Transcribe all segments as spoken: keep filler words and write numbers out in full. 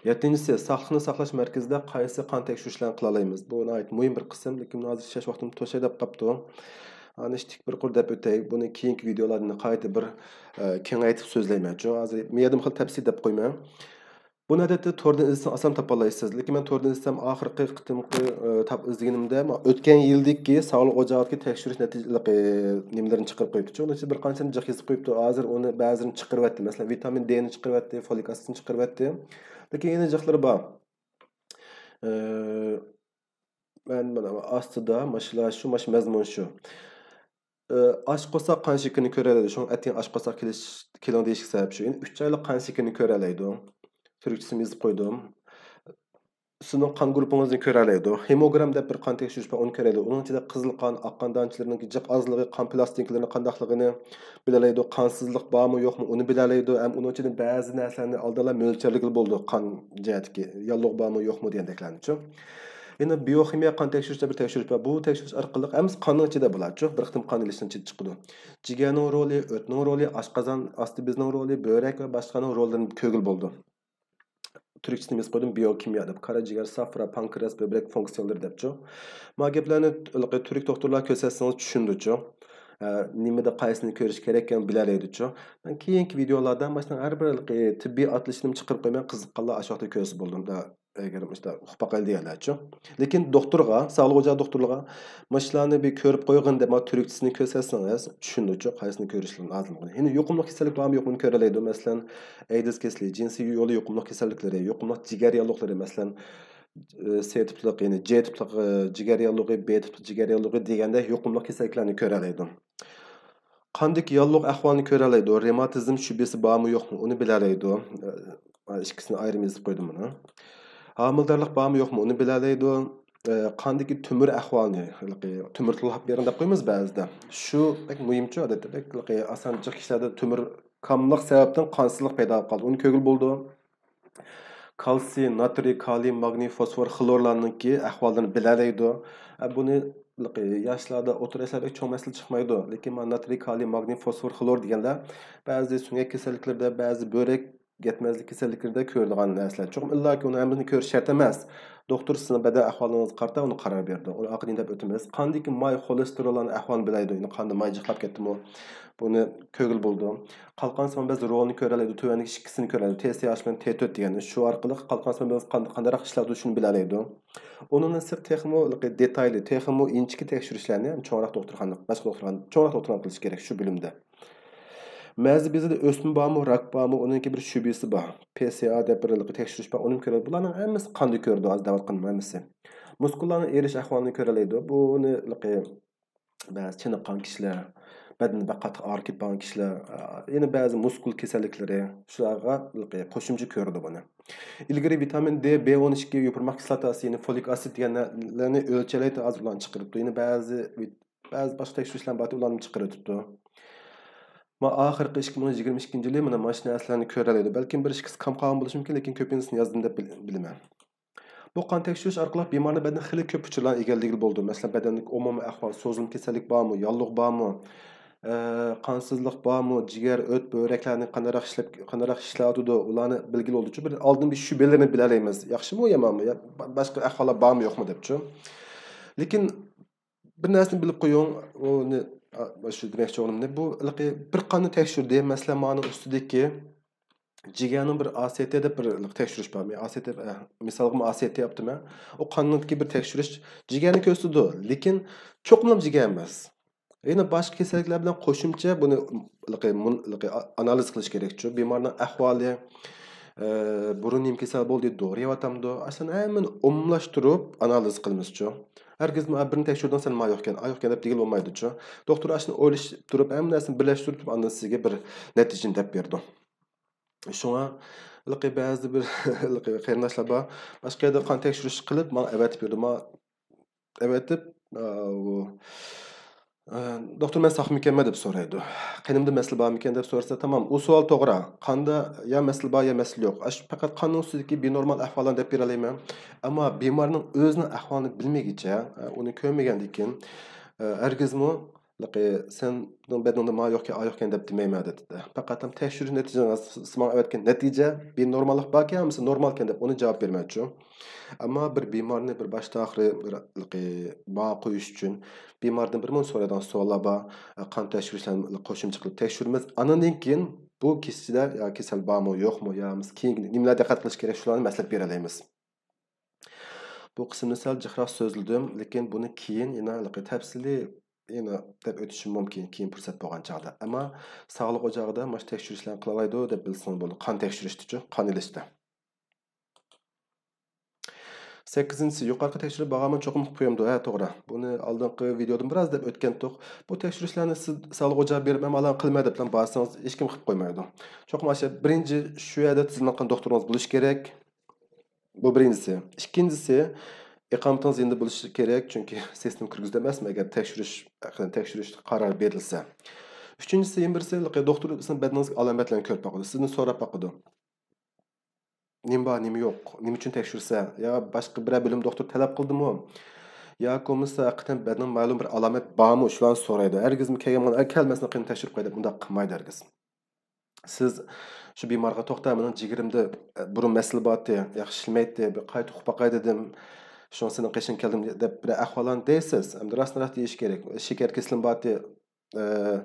يەتتىنچىسى، ساقلىقنى ساقلاش مەركىزىدە قايسى قان تەكشۈرۈشلەرنى قىلالايمىز؟ بۇ ناھايىتى مۇھىم بىر قىسىم، لېكىن ھازىر ئىشلەش ۋاقتىم توشاي دەپ قاپتۇ. ئانى ئىشتىك بىر قۇر دەپ ئۆتەي. بۇنى كېيىنكى ۋىدېئولاردىن قايتا بىر، ئە، كېڭەيتىپ سۆزلەيمەن. شۇ ھازىر مېيەدىن خېلى تەپسىلىي دەپ قويماي. بۇنى ئادەتتە توردىن ئىزدىسىڭىز ئاسان تاپالايسىز. لېكىن مەن توردىن ئىزدىسەم ئاخىرقى قېتىمقى، ئە، تاپ ئىزدىگىنىمدە مانا ئۆتكەن يىلدىكى ساغلىق ئوچاقىدىكى تەكشۈرۈش نەتىجىلىرى، نېمىلىرىنى چىقىرىپ قويۇپتۇ. ئۇنىڭ ئىچىدە بىر قانچىنى جىق يېزىپ قويۇپتۇ. ھازىر ئۇنى بەزىلىرىنى چىقىرىۋەتتى. مەسىلەن، ۋىتامىن دېنى چىقىرىۋەتتى، فولىك ئاسىدنى چىقىرىۋەتتى. لېكىن يەنە جىقلىرى بار. ئە، مەن مانا ئاستىدا ماشۇلار شۇ، ماش مەزمۇن شۇ. ئە، ئاچ قورساق قان شېكىرىنى كۆرەلەيدۇ. شۇڭا ئەتىگەن ئاچ قورساق كېلىش، كېلىڭ دېيىشكە سەۋەب شۇ. يەنى ئۈچ ئايلىق قان شېكىرىنى كۆرەلەيدۇ. تۈركچىسىنى يېزىپ قويدۇم. سىزنىڭ قان گۇرۇپپىڭىزنى كۆرەلەيدۇ. ھېموگرام دەپ بىر قان تەكشۈرۈش بار، ئۇنى كۆرەلەيدۇ. ئۇنىڭ ئىچىدە قىزىل قان، ئاق قان دانچىلىرىنىڭكى جىق ئازلىقى، قان پلاستىنكىلىرىنىڭ قانداقلىقىنى بىلەلەيدۇ. قانسىزلىق بارمۇ، يوقمۇ، ئۇنى بىلەلەيدۇ. ھەم ئۇنىڭ ئىچىدە بەزى نەرسىلەرنى ئالدىنلا مۆلچەرلىگىلى بولىدۇ، قان جەھەتتىكى ياللۇغ بارمۇ، يوقمۇ دېگەندەكلەرنىچۇ. يەنە بىيوخىمىيە قان تەكشۈرۈش دەپ بىر تەكشۈرۈش بار. بۇ تەكشۈرۈش ئارقىلىق ھەممىسى قاننىڭ ئىچىدە بولىدۇ. بىر قېتىم قان ئېلىشنىڭ ئىچىدە چىقىدۇ. جىگەرنىڭ رولى، ئۆتنىڭ رولى، ئاشقازان ئاستى بېزىنىڭ رولى، بۆرەك ۋە باشقىنىڭ روللىرىنى كۆرگىلى بولىدۇ. تۈركچىسىنى يېزىپ قويدۇم، بىيوكىمىيا دەپ. قارا جىگەر، سافرا، پانكرېئاس، بۆبرەك فۇنكسىيەلىرى دەپچۇ. ما گەپلەرنى ھېلىقى تۈرك دوختۇرلار كۆرسەتسىڭىز چۈشىنىدۇچۇ. ئە، نېمىدە قايسىنى كۆرۈش كېرەككەنلىكىنى بىلەلەيدىچۇ. مەن كېيىنكى ۋىدېئولاردا مانا شۇنىڭ ھەر بىر ھېلىقى تېببىي ئاتىلىشىنى چىقىرىپ قويىمەن، قىزىققانلار ئاشۇ ۋاقىتتا كۆرسە بولدى. ئەگەر مۇشۇنداق ئۇقۇپ باقايلى دېگەنلەرچۇ. لېكىن دوختۇرغا، ساغلىق ئوچاقى دوختۇرلىرىغا مۇشۇلارنى بىر كۆرۈپ قويغىن دەپ، مانا تۈركچىسىنى كۆرسەتسىڭىز چۈشىنىدۇچۇ، قايسىنى كۆرۈشلىرى لازىملىقىنى. يەنى يۇقۇملۇق كېسەللىك بارمۇ يوقمۇ كۆرەلەيدۇ. مەسىلەن، ئەيدىز كېسىلى، جىنسىي يولى يۇقۇملۇق كېسەللىكلىرى، يۇقۇملۇق جىگەر ياللۇغلىرى، مەسىلەن، ئى، سې تىپلىق، يەنى جې تىپلىق، ئى، جىگەر ياللۇغى، بې تىپلىق جىگەر ياللۇغى دېگەندەك يۇقۇملۇق كېسەللىكلەرنى كۆرەلەيدۇ. قاندىكى ياللۇغ ئەھۋالىنى كۆرەلەيدۇ، رېماتىزم شۈبھىسى بارمۇ يوقمۇ، ئۇنى بىلەلەيدۇ. ئە، ئىككىسىنى ئايرىم يېزىپ قويدۇم مانا. ھامىلىدارلىق بارمۇ يوقمۇ، ئۇنى بىلەلەيدۇ. ئە، قاندىكى تۆمۈر ئەھۋالىنى، ھېلىقى تۆمۈر تولۇپ بېرىڭ دەپ قويىمىز بەزىدە. شۇ بەك مۇھىمچۇ، ئادەتتە بەك ھېلىقى ئاسان جىق كىشىلەردە تۆمۈر كاملىق سەۋەبتىن قانسىزلىق پەيدا بولۇپ قالىدۇ، ئۇنى كۆرگىلى بولىدۇ. كالتسىي، ناترىي، كالىي، ماگنىي، فوسفور، خلورلارنىڭكى ئەھۋاللىرىنى بىلەلەيدۇ. ئە، بۇنى ياشلاردا، ئوتتۇرا ياشلاردا بەك چوڭ مەسىلە چىقمايدۇ. لېكىن مانا ناترىي، كالىي، ماگنىي، فوسفور، خلور دېگەندە بەزى سۆڭەك كېسەللىكلىرىدە، بەزى بۆرەك يەتمەزلىك كېسەللىكلىرىدە كۆرۈلىدىغان نەرسىلەر. چوقۇم ئىللاكى ئۇنى ھەممىسىنى كۆرۈش شەرت ئەمەس. دوختۇر سىزنىڭ بەدەن ئەھۋالىڭىزغا قارىتا ئۇنى قارار بېرىدۇ. ئۇنى ئارقىدىن دەپ ئۆتىمىز. قاندىكى ماي، خولېستېروللارنىڭ ئەھۋالىنى بىلەيدۇ. يەنى قاندا ماي جىقلاپ كەتتىمۇ، بۇنى كۆرگىلى بولىدۇ. قالقانسىمان بەز رولىنى كۆرەلەيدۇ، تۆۋەندىكى ئىككىسىنى كۆرەلەيدۇ، تې سې ئاچ بىلەن تې تۆت دېگەننى. شۇ ئارقىلىق قالقانسىمان بەز قان-، قانداقراق ئىشلەۋاتىدۇ، شۇنى بىلەلەيدۇ. ئۇنىڭدىن سىرت تېخىمۇ دېتايلى، تېخىمۇ ئىنچىكە تەكشۈرۈشلەرنى چوڭراق دوختۇرخانا، باشقا دوختۇرخانا، چوڭراق دوختۇرخانا قىلىش كېرەك شۇ بۆلۈمدە. مەززە بېزىدە ئۆسمە بارمۇ، راك بارمۇ، ئۇنىڭكى بىر شۈبھىسى بار. پې سې ئا دەپ بىر تەكشۈرۈش بار، ئۇنىمۇ كۆرەلەيدۇ. بۇلارنىڭ ھەممىسى قاندا كۆرىدۇ، ھازىر دەۋاتقىنىم ھەممىسى. مۇسكۇللارنىڭ ئېرىش ئەھۋالىنى كۆرەلەيدۇ. بۇنى بەزى چېنىققان كىشىلەر، بەدىنى بەك قاتتىق ئاغرىپ كېتىپ قالغان كىشىلەر، يەنە بەزى مۇسكۇل كېسەللىكلىرى، شۇلارغا قوشۇمچە كۆرىدۇ بۇنى. ئىلگىرى ۋىتامىن دې، بې ئون ئىككى، يوپۇرماق كىسلاتاسى، يەنى فولىك ئاسىد دېگەنلەرنى ئۆلچەيلەيتتى، ھازىر ئۇلارنى چىقىرىپتۇ. يەنە بەزى، بەزى باشقا تەكشۈرۈشلەر بارتى، ئۇلارنى چىقىرىۋېتىپتۇ. ما ئاخىرقى ئىككى مىڭ يىگىرمە ئىككىنچى يىلى مانا مانا شۇ نەرسىلەرنى كۆرەلەيدۇ. بەلكىم بىر ئىككىسى كام قالغان بولۇشى مۇمكىن، لېكىن كۆپىنچىسىنى يازدىم دەپ بىل-، بىلىمەن. بۇ قان تەكشۈرۈش ئارقىلىق بىمارنىڭ بەدىنىدە خېلى كۆپ ئۇچۇرلارنى ئىگىلىگىلى بولىدۇ. مەسىلەن، بەدەندىكى ئومۇمىي ئەھۋال، سوزۇلما كېسەللىك بارمۇ، ياللۇغ بارمۇ، ئە، قانسىزلىق بارمۇ، جىگەر، ئۆت، بۆرەكلەرنى قانداقراق ئىشلەپ، قانداقراق ئىشلەۋاتىدۇ، ئۇلارنى بىلگىلى بولىدۇچۇ. بىر ئالدىن بىر شۈبھىلىرىنى بىلەلەيمىز. ياخشىمۇ، يامانمۇ، يا با-، باشقا ئەھۋاللار بارمۇ، يوقمۇ دەپچۇ. لېكىن بىر نەرسىنى بىلىپ قويۇڭ، ئۇنى، ئا، شۇ دېمەكچى بولغىنىم، بۇ ھېلىقى بىر قاننى تەكشۈردى، مەسىلەن، مانىڭ ئۈستىدىكى جىگەرنىڭ بىر ئا سې تى دەپ بىر تەكشۈرۈش بار. مەن ئا سې تى، ئە، مىسالغا مەن ئا سې تى ئاپتىمەن. ئۇ قاندىكى بىر تەكشۈرۈش جىگەرنى كۆرسىتىدۇ، لېكىن چوقۇملام جىگەر ئەمەس. يەنە باشقا كېسەللىكلەر بىلەن قوشۇمچە بۇنى ھېلىقى مۇن-، ھېلىقى ئا-، ئانالىز قىلىش كېرەكچۇ. بىمارنىڭ ئەھۋالى، ئە، بۇرۇن نېمە كېسەل بولدى، دورا يەۋاتامدۇ؟ ئاشۇلارنى ھەممىنى ئومۇملاشتۇرۇپ ئانالىز قىلىمىزچۇ. ھەرگىزمۇ، ئە، بىرنى تەكشۈردۈڭ سەن، ما يوقكەن، ئا يوقكەن دەپ دېگىلى بولمايدۇچۇ. دوختۇر ئاشۇنى ئويلىشىپ تۇرۇپ، ھەممە نەرسىنى بىرلەشتۈرۈپ تۇرۇپ، ئاندىن سىزگە بىر نەتىجىنى دەپ بېرىدۇ. شۇڭا، ھېلىقى بەزى بىر، ھېلىقى قېرىنداشلار بار، باشقا يەردە قان تەكشۈرۈش قىلىپ، ماڭا ئەۋەتىپ بېرىدۇ. ماڭا ئەۋەتىپ، ئا، ئۇ، ئا، «دوختۇر، مەن ساقمىكەنمەن؟» دەپ سورايدۇ. «قېنىمدا مەسىلە بارمىكەن؟» دەپ سورىسا، تامام، ئۇ سوئال توغرا. قاندا يا مەسىلە بار، يا مەسىلە يوق. ئاش-، پەقەت قاننىڭ ئۈستىدىكى بىنورمال ئەھۋاللارنى دەپ بېرەلەيمەن. ئەمما بىمارنىڭ ئۆزىنىڭ ئەھۋالىنى بىلمىگىچە، ئا، ئۇنى كۆرمىگەندىن كېيىن، ئا، ھەرگىزمۇ لىقى، سەن بۇنىڭ بەدىنىڭدە ما يوقكەن، ئا يوقكەن دەپ دېمەيمەن، ئادەتتە. پەقەت تەكشۈرۈش نەتىجىڭىز، سىز ماڭا ئەۋەتكەن نەتىجە بىر نورماللىق باركەن يا بولمىسا نورمالكەن دەپ ئۇنى جاۋاب بېرىمەنچۇ. ئەمما بىر بىمارنى بىر باشتا ئاخىرى بىر، لىقى، باھا قويۇش ئۈچۈن بىماردىن بىر مۇنچە سورايدىغان سوئاللار بار. قان تەكشۈرۈشلەرنى قوشۇمچە قىلىپ تەكشۈرىمىز. ئاندىن كېيىن بۇ كېسىلدە يا كېسەل بارمۇ، يوقمۇ، يا بولمىسا كېيىن نېمىلەر دىققەت قىلىش كېرەك، شۇلارنى مەسلىھەت بېرەلەيمىز. بۇ قىسىمنى سەل جىقراق سۆزلىدىم، لېكىن بۇنى كېيىن يەنە ھېلىقى تەپسىلىي يەنە دەپ ئۆتۈشۈم مۇمكىن، كېيىن پۇرسەت بولغان چاغدا. ئەمما ساغلىق ئوچىقىدا مانا شۇ تەكشۈرۈشلەرنى قىلالايدۇ دەپ بىلسىڭىز بولىدۇ، قان تەكشۈرۈشتىچۇ، قان ئېلىشتا. سەككىزىنچىسى، يۇقىرىقى تەكشۈرۈپ باغامەن چوقۇم قىلىپ قويامدۇ؟ ھە، توغرا. بۇنى ئالدىنقى ۋىدېيودىن بىراز دەپ ئۆتكەنتۇق. بۇ تەكشۈرۈشلەرنى سىز ساغلىق ئوچىقىغا بېرىپ، مەن ئالان قىلىمەن دەپلا بارسىڭىز، ھېچكىم قىلىپ قويمايدۇ. چوقۇم ئاشۇ بىرىنچى شۇ يەردە تىزىملاتقان دوختۇرىڭىز بولۇشى كېرەك. بۇ بىرىنچىسى. ئىككىنچىسى، ئىقامىتىڭىز يېنىدا بولۇشى كېرەك، چۈنكى سىستېما كىرگۈزدى ئەمەسمۇ، ئەگەر تەكشۈرۈش ھەققىدە تەكشۈرۈش قارارى بېرىلسە. ئۈچىنچىسى، يەنە بىرسى، دوختۇر سىزنىڭ بەدىنىڭىزگە ئالامەتلەرنى كۆرۈپ باقىدۇ، سىزنى سوراپ باقىدۇ. نېمە بار، نېمە يوق، نېمە ئۈچۈن تەكشۈرسە، يا باشقا بىرەر بۆلۈم دوختۇر تەلەپ قىلدىمۇ؟ ياكى بولمىسا ھەقىقەتەن بەدىنىڭ مەلۇم بىر ئالامەت بارمۇ؟ شۇلارنى سورايدۇ. ھەرگىزمۇ كەلگەن بولغان، ئە، كەلمەسمۇ قېنى تەكشۈرۈپ قوي دەپ ئۇنداق قىلمايدۇ ھەرگىز. سىز شۇ بىمارغا، توختا، مېنىڭ جىگىرىمدە، ئە، بۇرۇن مەسىلە بارتى، ياخشى ئىشلىمەيتتى، بىر قايتا ئۇقۇپ باقاي دېدىم. شۇڭا سېنىڭ قېشىڭغا كەلدىم دەپ بىر ئەھۋاللارنى دەيسىز. ئەمدى راستىنراق دېيىش كېرەك. شېكەر كېسىلىم بارتى، ئە،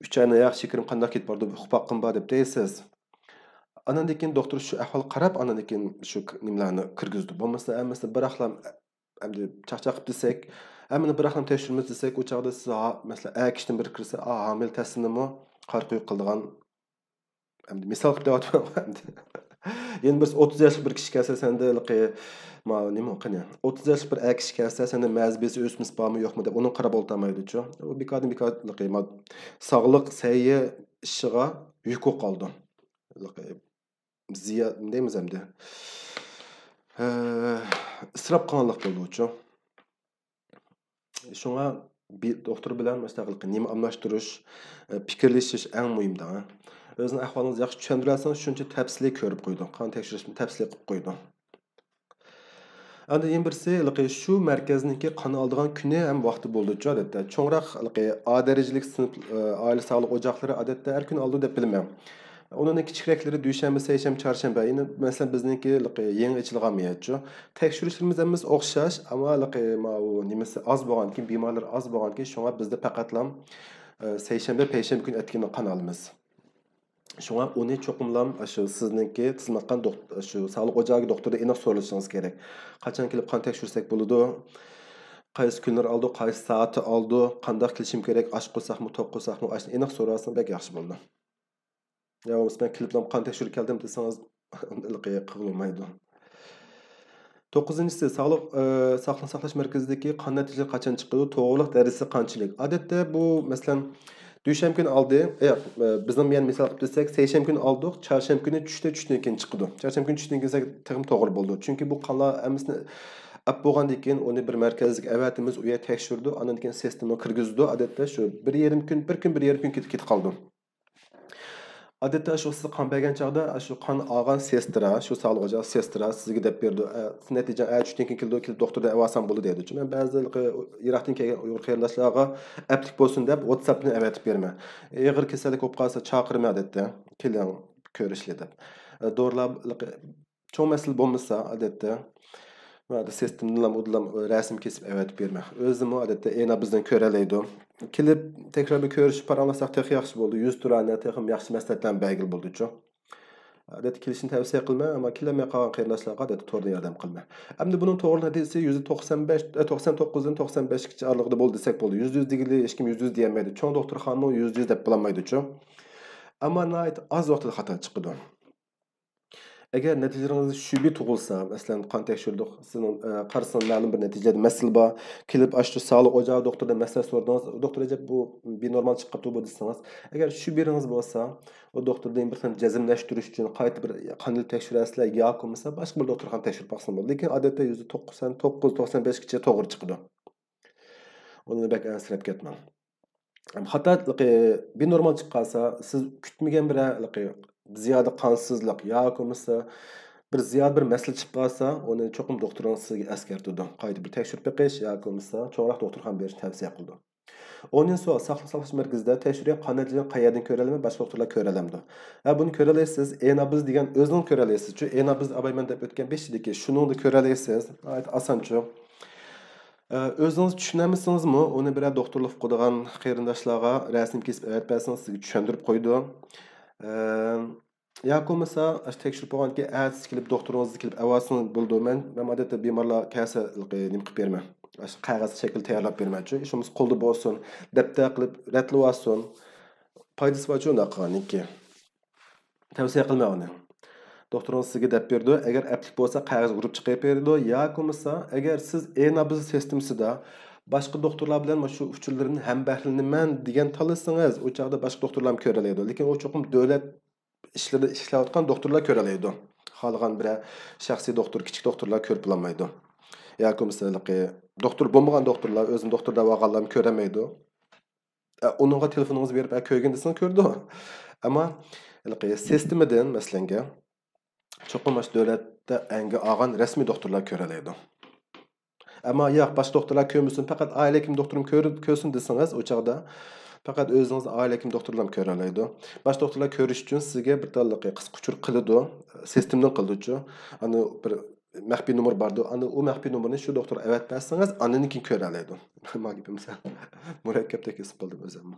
ئۈچ ئاينى ياخشى شېكىرىم قانداق كېتىپ بارىدۇ، ئۇقۇپ باققۇم بار دەپ دەيسىز. ئاناندىن كېيىن دوختۇر شۇ ئەھۋالغا قاراپ، ئاناندىن كېيىن شۇ ك-، نېمىلەرنى كىرگۈزىدۇ. بولمىسا ھەممىسىنى بىراقلا ئەمدى چاقچاق قىلىپ دېسەك، ھەممىنى بىراقلا تەكشۈرىمىز دېسەك، ئۇ چاغدا سىز ھا-، مەسىلەن، ئەر كىشىدىن بىرى كىرسە، ئا، ھامىلە تەستىنىمۇ قارا قويۇق قىلىدىغان، ئەمدى مىسال قىلىپ دەۋاتىمەن ئەمدى. يەنە بىرسى ئوتتۇز ياشلىق بىر كىشى كەلسە، سەندە ھېلىقى، ما، نېمە، قېنى، ئوتتۇز ياشلىق بىر ئەر كىشى كەلسە، سەندە مەزى بېسى ئۆسمىسى بارمۇ يوقمۇ دەپ ئۇنىڭغا قاراپ ئولتۇرمايدۇچۇ. ئۇ بىكاردىن بىكار ھېلىقى، ما، ساغلىق، سەھىيە ئىشىغا يۈك بولۇپ قالىدۇ. ھېلىقى زىيان دەيمىز ئەمدى. ھە، ئىسراپ قىلغانلىق بولىدۇچۇ. شۇڭا بى-، دوختۇر بىلەن مۇشۇنداق نېمە ئالماشتۇرۇش، ئە، پىكىرلىشىش ئەڭ مۇھىم دەڭ. ئۆزىنىڭ ئەھۋالىڭىزنى ياخشى چۈشەندۈرەلىسىڭىز، شۇنچە تەپسىلىي كۆرۈپ قويىدۇ. قان تەكشۈرۈشنى تەپسىلىي قىلىپ قويىدۇ. ئاندىن يەنە بىرسى، ھېلىقى شۇ مەركەزنىڭكى قان ئالىدىغان كۈنى ھەم ۋاقتى بولىدۇچۇ، ئادەتتە. چوڭراق، ھېلىقى ئا دەرىجىلىك سىنىپ، ئە، ئائىلە ساغلىق ئوچاقلىرى، ئادەتتە، ھەر كۈنى ئالىدۇ دەپ بىلىمەن. ئۇنىڭدىن كىچىكرەكلىرى دۈشەنبە، سەيشەنبە، چارشەنبە. يەنە، مەسىلەن، بىزنىڭكى ھېلىقى يېڭى ئېچىلغان مۇيەتچۇ. تەكشۈرۈشلىرىمىز ھەممىسى ئوخشاش، ئەمما ھېلىقى ماۋۇ نېمىسى ئاز بولغانكىن، بىمارلار ئاز بولغانكىن، شۇڭا بىزدە پەقەتلا، ئە، سەيشەنبە، پەيشەنبە كۈنى ئەتىگىنى قان ئالىمىز. شۇڭا ئۇنى چوقۇملام ئاشۇ سىزنىڭكى تىزىملاتقان دوخت-، شۇ ساغلىق ئوچىقى دوختۇرىدا ئېنىق سورىشىڭىز كېرەك. قاچان كېلىپ قان تەكشۈرسەك بولىدۇ؟ قايسى كۈنلىرى ئالىدۇ؟ قايسى سائەتتە ئالىدۇ؟ قانداق كېلىشىم كېرەك؟ ئاچ قورساقمۇ، توق قورساقمۇ؟ ئاشۇنى ئېنىق سورىسىڭىز بەك ياخشى بولىدۇ. يا بولمىسا مەن كېلىپلا قان تەكشۈرۈپ كەلدىم دېسىڭىز، ھېلىقى قىلغىلى بولمايدۇ. توققۇزىنچىسى، ساغلىق، ئە، ساقلىق ساقلاش مەركىزىدىكى قان نەتىجىلىرى قاچان چىقىدۇ؟ توغرىلىق دەرىجىسى قانچىلىك؟ ئادەتتە بۇ، مەسىلەن، دۈشەنبە كۈنى ئالدى، ئە، ئە، بىزنىڭ يەنە مىسال قىلىپ دېسەك، سەيشەنبە كۈنى ئالدۇق، چارشەنبە كۈنى چۈشتە، چۈشتىن كېيىن چىقىدۇ. چارشەنبە كۈنى چۈشتىن كېيىن كەلسەك تېخىمۇ توغرا بولىدۇ. چۈنكى بۇ قانلار ھەممىسىنى ئەپ بولغاندىن كېيىن ئۇنى بىر مەركەزگە ئەۋەتىمىز، ئۇ يەر تەكشۈرىدۇ، ئاندىن كېيىن سىستېما كىرگۈزىدۇ. ئادەتتە شۇ بىر يېرىم كۈن، بىر كۈن، بىر يېرىم كۈن كېتىپ، كېتىپ قالىدۇ. ئادەتتە شۇ سىز قان بەرگەن چاغدا، شۇ قان ئالغان سېسترا، شۇ ساغلىق ئوچىقى سېسترا سىزگە دەپ بېرىدۇ. ئە، نەتىجە ئە، چۈشتىن كېيىن كېلىدۇ، كېلىپ دوختۇردىن ئەۋالسام بولىدۇ دەيدۇ. مەن بەزىدە يىراقتىن كەلگەن ئۇيغۇر قېرىنداشلارغا ئەپلىك بولسۇن دەپ ۋاتساپتىن ئەۋەتىپ بېرىمەن. ئېغىر كېسەللىك بولۇپ قالسا چاقىرىمەن ئادەتتە. كېلىڭ، كۆرۈشلى دەپ. ئە، دورىلار چوڭ مەسىلە بولمىسا، ئادەتتە، مانا سىستېمىدىنلا ئۇدۇلام رەسىم كېسىپ ئەۋەتىپ بېرىمەن. ئۆزىمۇ، ئادەتتە، ئېنا بىزدىن كۆرەلەيدۇ. كېلىپ، تەكرار بىر كۆرۈشۈپ پاراڭلاشساق تېخى ياخشى بولىدۇ. يۈز تۇرانە تېخىمۇ ياخشى مەسلىھەتلەرنى بەرگىلى بولىدۇچۇ. ئادەتتە كېلىشىنى تەۋسىيە قىلىمەن، ئەمما كېلەلمەي قالغان قېرىنداشلارغا، ئادەتتە، توردىن ياردەم قىلىمەن. ئەمدى بۇنىڭ توغرىلىق نەتىجىسى يۈزدە توقسان بەش، ئە، توقسان توققۇزدىن توقسان بەشكىچە ئارىلىقىدا بولدى دېسەك بولىدۇ. يۈزدە يۈز دېگىلى ھېچكىم يۈزدە يۈز دېيەلمەيدۇ. چوڭ دوختۇرخانىمۇ يۈزدە يۈز دەپ بولالمايدۇچۇ. ئەمما ناھايىتى ئاز ۋاقىتتا خاتا چىقىدۇ. ئەگەر نەتىجىلىرىڭىزدە شۈبھە تۇغۇلسا، مەسىلەن، قان تەكشۈردۇق، سىزنىڭ، ئە، قارىسىڭىز مەلۇم بىر نەتىجىلەردە مەسىلە بار، كېلىپ ئاشۇ ساغلىق ئوچىقى دوختۇردىن مەسلىھەت سورىدىڭىز، «دوختۇر ئەجەب، بۇ بىنورمال چىقىپ قاپتۇ بۇ» دېسىڭىز، ئەگەر شۈبھىڭىز بولسا، ئۇ دوختۇردىن بىر خىل جەزملەشتۈرۈش ئۈچۈن قايتا بىر قان ئېلىپ تەكشۈرەسىلەر ياكى بولمىسا باشقا بىر دوختۇرخانا تەكشۈرۈپ باقسىڭىز بولىدۇ. لېكىن ئادەتتە يۈزدە توقسان توققۇز، توقسان بەشكىچە توغرا چىقىدۇ. ئۇنى بەك ئەنسىرەپ كەتمەڭ. خاتا، ھېلىقى، بىنورمال چىقىپ قالسا، سىز كۈتمىگەن بىر، ھېلىقى، زىيادە قانسىزلىق ياكى بولمىسا بىر زىيادە بىر مەسىلە چىقىپ قالسا، ئۇنى چوقۇم دوختۇرىڭىز سىزگە ئەسكەرتىدۇ. قايتا بىر تەكشۈرۈپ بېقىش ياكى بولمىسا چوڭراق دوختۇرخانا بېرىشنى تەۋسىيە قىلىدۇ. ئونىنچى سوئال، ساقلىق ساقلاش مەركىزىدە تەكشۈرگەن قان نەتىجىلىرىنى قەيەردىن كۆرەلەيمەن، باشقا دوختۇرلار كۆرەلەمدۇ؟ ھە، بۇنى كۆرەلەيسىز. ئېنابىز دېگەن ئۆزىڭىز كۆرەلەيسىزچۇ؟ ئېنابىز ئابايمەن دەپ ئۆتكەن بېشىدىكى شۇنىڭدا كۆرەلەيسىز. ناھايىتى ئاسانچۇ. ئە، ئۆزىڭىز چۈشىنەلمىسىڭىزمۇ، ئۇنى بىرەر دوختۇرلۇق قىلىدىغان قېرىنداشلارغا رەسىم كېسىپ ئەۋەتىپ بەرسىڭىز، سىزگە چۈشەندۈرۈپ قويىدۇ. ئە، ياكى بولمىسا، ئاشۇ تەكشۈرۈپ بولغاندىن كېيىن، ئەتىسى كېلىپ، دوختۇرىڭىزنى كېلىپ ئەۋەتسىڭىز بولىدۇ. مەن، مەن ئادەتتە بىمارلار كەلسە، نېمە قىلىپ بېرىمەن. ئاشۇ قەغەز شەكىل تەييارلاپ بېرىمەنچۇ. ئىشىڭىز قولدا بولسۇن، دەپتەر قىلىپ رەتلىۋالسۇن. پايدىسى بارچۇ ئۇنداق قىلغاندىن كېيىن. تەۋسىيە قىلماڭ ئۇنى. دوختۇرىڭىز سىزگە دەپ بېرىدۇ. ئەگەر ئەپلىك بولسا، قەغەز ئۇرۇپ چىقىرىپ بېرىدۇ. ياكى بولمىسا، ئەگەر سىز ئېنابىز سىستېمىسىدا باشقا دوختۇرلار بىلەن مۇشۇ ئۇچۇرلىرىمدىن ھەمبەھرىلىنىمەن دېگەن تاللىسىڭىز، ئۇ چاغدا باشقا دوختۇرلارمۇ كۆرەلەيدۇ. لېكىن ئۇ چوقۇم دۆلەت ئىشلىرىدا ئىشلەۋاتقان دوختۇرلار كۆرەلەيدۇ. خالىغان بىرەر شەخسىي دوختۇر، كىچىك دوختۇرلار كۆرۈپ بولالمايدۇ. ياكى بولمىسا ھېلىقى دوختۇر بولمىغان دوختۇرلار، ئۆزىنى دوختۇر دەپ ئالغانلارمۇ كۆرەلمەيدۇ. ئە، ئۇنىڭغا تېلېفونىڭىزنى بېرىپ، ئە، كۆرگىن دېسىڭىز كۆرىدۇ. ئەمما ھېلىقى سىستېمىدىن، مەسىلەنگە، چوقۇم مۇشۇ دۆلەتتە ئەڭگە ئالغان رەسمىي دوختۇرلار كۆرەلەيدۇ. ئەمما ياق، باشقا دوختۇرلار كۆرمىسۇن، پەقەت ئائىلە ھېكىم دوختۇرۇم كۆر-، كۆرسۇن دېسىڭىز، ئۇ چاغدا پەقەت ئۆزىڭىز ئائىلە ھېكىم دوختۇرلارمۇ كۆرەلەيدۇ. باشقا دوختۇرلار كۆرۈش ئۈچۈن سىزگە بىر تاللىقى قىسقا ئۇچۇر قىلىدۇ، سىستېمدىن قىلىدۇچۇ. ئانا بىر مەخپىي نومۇر باردۇ. ئانا ئۇ مەخپىي نومۇرنى شۇ دوختۇرغا ئەۋەتىپ بەرسىڭىز، ئاندىن كېيىن كۆرەلەيدۇ. ما گېپىم سەل مۇرەككەپتەك ھېس قىلدىم ئۆزۈممۇ.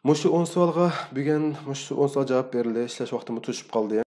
مۇشۇ ئون سوئالغا بۈگۈن مۇشۇ ئون سوئال جاۋاب بېرىلدى. ئىشلەش ۋاقتىممۇ توشۇپ قالدى.